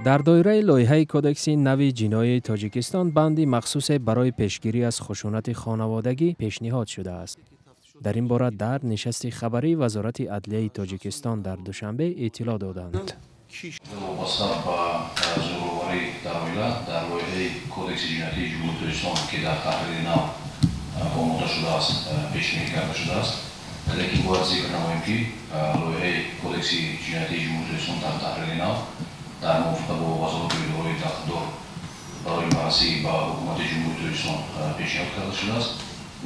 Дар доираи лоиҳаи Кодекси нави ҷиноии Тоҷикистон банди махсусе барои пешгирӣ аз хушунати хонаводагӣ пешниҳод шудааст. Дар ин бора дар нишасти хабарии Вазорати адлияи Тоҷикистон дар Душанбе иттилоъ доданд. Вобаста ба зӯроварӣ дар оила дар лоиҳаи Кодекси ҷиноятии Ҷумҳурии Тоҷикистон, ки дар таҳрири нав омода шудааст, пешниҳод карда шудааст. Лекин бояд зикр намоем, ки лоиҳаи Кодекси ҷиноятии Ҷумҳурии Тоҷикистон дар таҳрири нав дар мувофиқа бо вазорати идораҳои дахлдор барои баррасӣ ба Ҳукумати Ҷумҳурии Тоҷикистон пешниҳод карда шудааст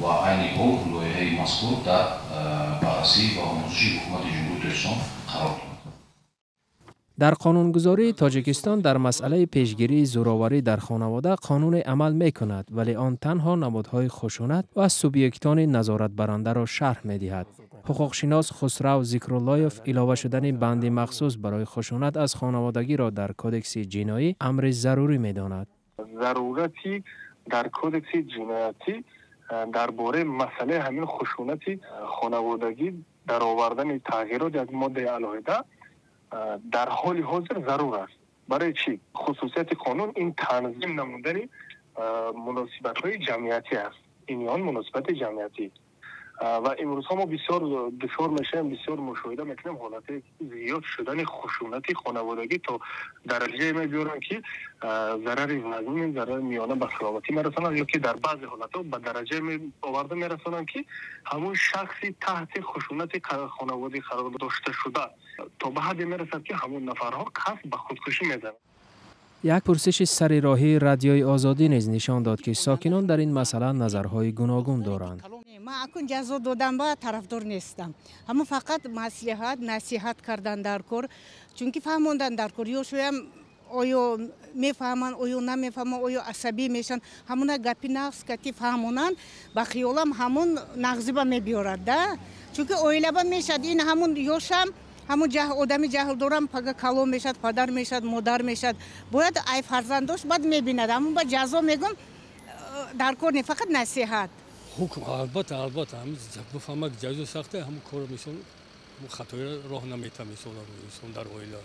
ва айни ҳол лоиҳаи мазкур дар баррасӣ ва омӯзиши Ҳукумати Ҷумҳурии Тоҷикистон қарор дорад. Дар қонунгузории Тоҷикистон дар масъалаи пешгирии зӯроварӣ дар хонавода қонуне амал мекунад, вале он танҳо намудҳои хушунат ва субъектони назоратбарандаро шарҳ медиҳад. Ҳуқуқшинос Хусрав Зикруллоев илова шудани банди махсус барои хушунат аз хонаводагиро дар Кодекси ҷиноӣ амри зарурӣ медонад. Зарурати дар Кодекси ҷиноятӣ дар бораи масъалаи ҳамин хушунати хонаводагӣ даровардани тағйирот, як моддаи алоҳида дар ҳоли ҳозир зарур аст. Барои чӣ? Хусусияти қонун ин танзим намудани муносибатҳои ҷамъиятӣ аст, ин он муносибати ҷамъиятӣ. Ва имрӯзҳо мо бисёр дучор мешавем, бисёр мушоҳида мекунем ҳолати зиёд шудани хушунати хонаводагӣ, то дараҷае мебиёранд, ки зарари вазнин, зарари миёна ба саломатӣ мерасонанд ё ки дар баъзе ҳолатҳо ба дараҷае оварда мерасонанд, ки ҳамун шахси таҳти хушунати хонаводагӣ қарор дошта шуда то ба ҳадде мерасад, ки ҳамун нафарҳо қасд ба худкушӣ мезананд. Як пурсиши сари роҳии Радиои Озодӣ низ нишон дод, ки сокинон дар ин масъала назарҳои гуногун доранд. Ман акун ҷазо додан ба тарафдор нестам. Ҳамун фақат маслиҳат, насиҳат кардан дар кор, чунки фаҳмондан дар кор. Ёшоям оё мефаҳманд, оё намефаҳманд, оё асабӣ мешаванд. Ҳамуна гапи нағз кати фаҳмонанд, ба хиёлам ҳамун нағзиба мебиёрад да, чунки оилаба мешавад. Ин ҳамун ёшам, ҳамун одами ҷаҳлдорам пага калон мешавад, падар мешавад, модар мешавад, бояд ай фарзандош баъд мебинад. Ҳамун ба ҷазо мегӯм дар кор не, фақат насиҳат. Ҳукм, албатта, албатта, бифаҳмад, ҷазо сахта, ҳамун корро, мисол, хатоиро роҳ наметавад, мисол, инсон дар оила.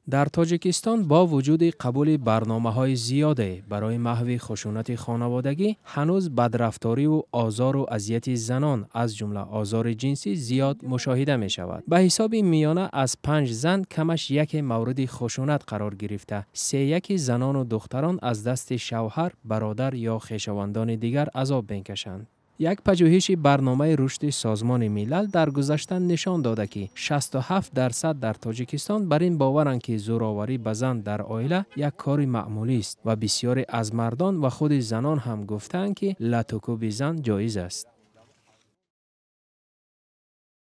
Дар Тоҷикистон бо вуҷуди қабули барномаҳои зиёде барои маҳви хушунати хонаводагӣ ҳанӯз бадрафториву озору азияти занон, аз ҷумла озори ҷинсӣ, зиёд мушоҳида мешавад. Ба ҳисоби миёна аз 5 зан камаш яке мавриди хушунат қарор гирифта, сеяки занону духтарон аз дасти шавҳар, бародар ё хешовандони дигар азоб мекашанд. Як пажӯҳиши Барномаи рушди Созмони Милал дар гузашта нишон дода, ки 67% дар Тоҷикистон бар ин боваранд, ки зӯроварӣ ба зан дар оила як кори маъмулист ва бисёре аз мардон ва худи занон ҳам гуфтаанд, ки латукӯби зан ҷоиз аст.